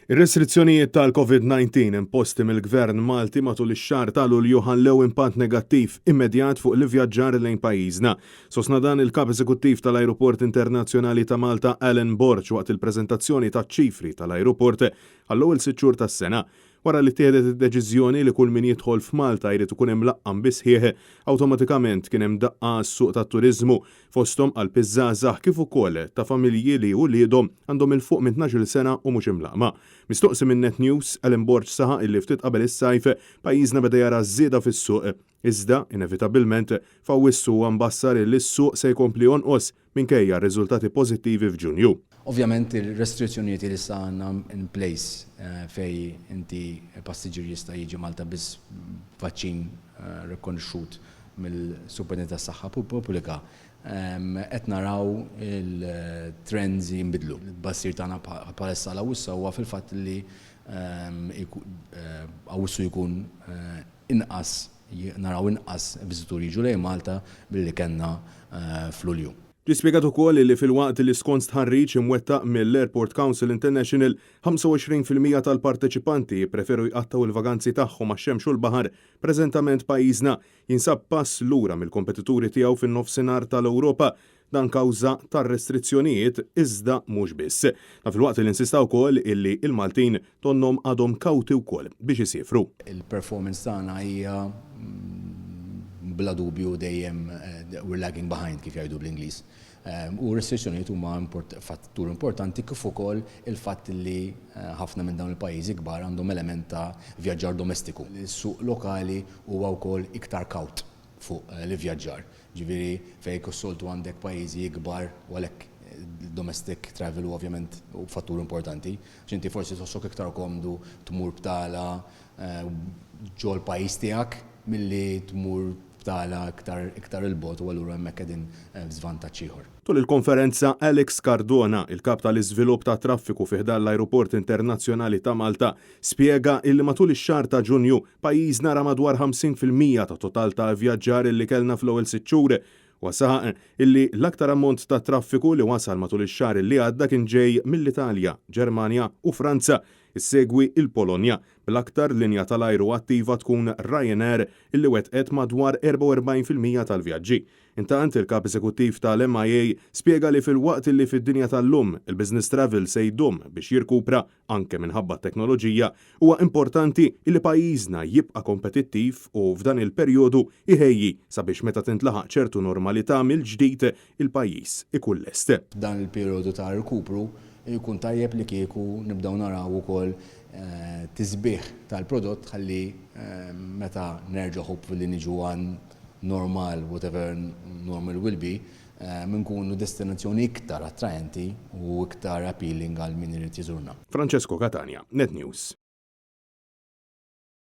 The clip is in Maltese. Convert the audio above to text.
Ir-restrizzjonijiet tal-Covid-19 imposti mill-Gvern Malti matul ix-xahar ta' Lulju ħallew impatt negattiv immedjat fuq l-ivvjaġġar lejn pajjiżna. Sostna dan il-Kap Eżekuttiv tal-Ajruport Internazzjonali ta' Malta Alan Borg waqt il-preżentazzjoni taċ-ċifri tal-ajruport għall-ewwel sitt xhur tas-sena. Wara li ttieħdet id-deċiżjoni li kull min jidħol f'Malta jrid ikun imlaqqam bis-sħiħ, awtomatikament kien hemm daqqa għas-suq tat-turiżmu fosthom qalb iż-żgħażagħ kif ukoll ta' familji li uliedhom għandhom 'il fuq minn 12-il sena u mhux imlaqqma. Mistoqsi minn Net News, Alan Borg saħaq illi ftit qabel is-sajf pajjiżna beda jara żieda fis-suq. Iżda, inevitabilment, f'Awwissu huwa mbassar illi s-suq se jkompli jonqos minkejja r-riżultati pożittivi f'Ġunju. Ovvjament ir-restrizzjonijiet li issa għandna in place fejn inti passiġġier jista' jiġi Malta biss b'vaċċin rikonoxxut mill-Superintendenza tas-Saħħa Pubblika, qed naraw il-trends jinbidlu. Il-tbassir tagħna bħalissa għal Awwissu huwa fil-fatt li Awwissu jkun inqas, naraw inqas viżituri jiġu lejn Malta milli kellna f'Lulju. Ġie spjegat ukoll li filwaqt li skont stħarriġ imwettaq mill-Airport Council International, 25% tal-parteċipanti jippreferu jqattgħu l-vaganzi tagħhom għax-xemx u l-baħar, Preżentament pajjiżna jinsab pass lura mill-kompetituri tiegħu fin-Nofsinhar tal-Ewropa, dan kawża tar-restrizzjonijiet iżda mhux biss. Dan filwaqt li insista wkoll illi l-Maltin donnhom għadhom kawti wkoll biex isiefru. Il-performance tagħna hija bla dubju dejjem we're lagging behind kif jgħidu bl-Ingliż. U r-restrizzjonijiet huma fattur importanti kif ukoll il-fatt li ħafna minn dawn il-pajjiżi kbar għandhom element ta' vjaġġar domestiku. Is-suq lokali huwa wkoll iktar kawt fuq l-ivvjaġġar. Ġifieri fejn s-soltu għandek pajjiżi ikbar u għalhekk domestic travel huwa ovvjament fattur importanti. Għax inti forsi tħossok iktar komdu tmur btala ġol-pajjiż tiegħek milli tmur btala iktar iktar 'il bogħod u allura hemmhekk qegħdin f'żvantaġġ ieħor. Tul il-konferenza, Alex Cardona, il-Kap tal-Iżvilupp tat-Traffiku fi ħdan l-Ajruport Internazzjonali ta' Malta, spjega illi matul ix-xahar ta' Ġunju, pajjiżna ra madwar 50% tat-total ta' ivvjaġġar illi kellna fl-ewwel sitt xhur. Huwa saħaq illi l-aktar ammont ta' traffiku li wasal matul ix-xahar illi għadda kien ġej mill-Italja, Ġermanja u Franza, issegwi l-Polonja, bl-aktar linja tal-ajru attiva tkun Ryanair illi wettqet madwar 44% tal-vjaġġi. Intant, il-Kap Eżekuttiv tal-MIA spjega li filwaqt illi fid-dinja tal-lum il-business travel se jdum biex jirkupra anke minħabba t-teknoloġija, huwa importanti illi pajjiżna jibqa' kompetittiv u f'dan il-perjodu jħejji sabiex meta tintlaħaq ċertu normalità mill-ġdid il-pajjiż ikun lest. F'dan il-perjodu ta' rkupru jkun tajjeb li kieku nibdew naraw ukoll tisbiħ tal-prodott ħalli meta nerġgħu hopefully niġu għan normal, whatever normal will be, nkunu destinazzjoni iktar attraenti u iktar appealing għal min irid jżurna. Francesco Catania, Net News.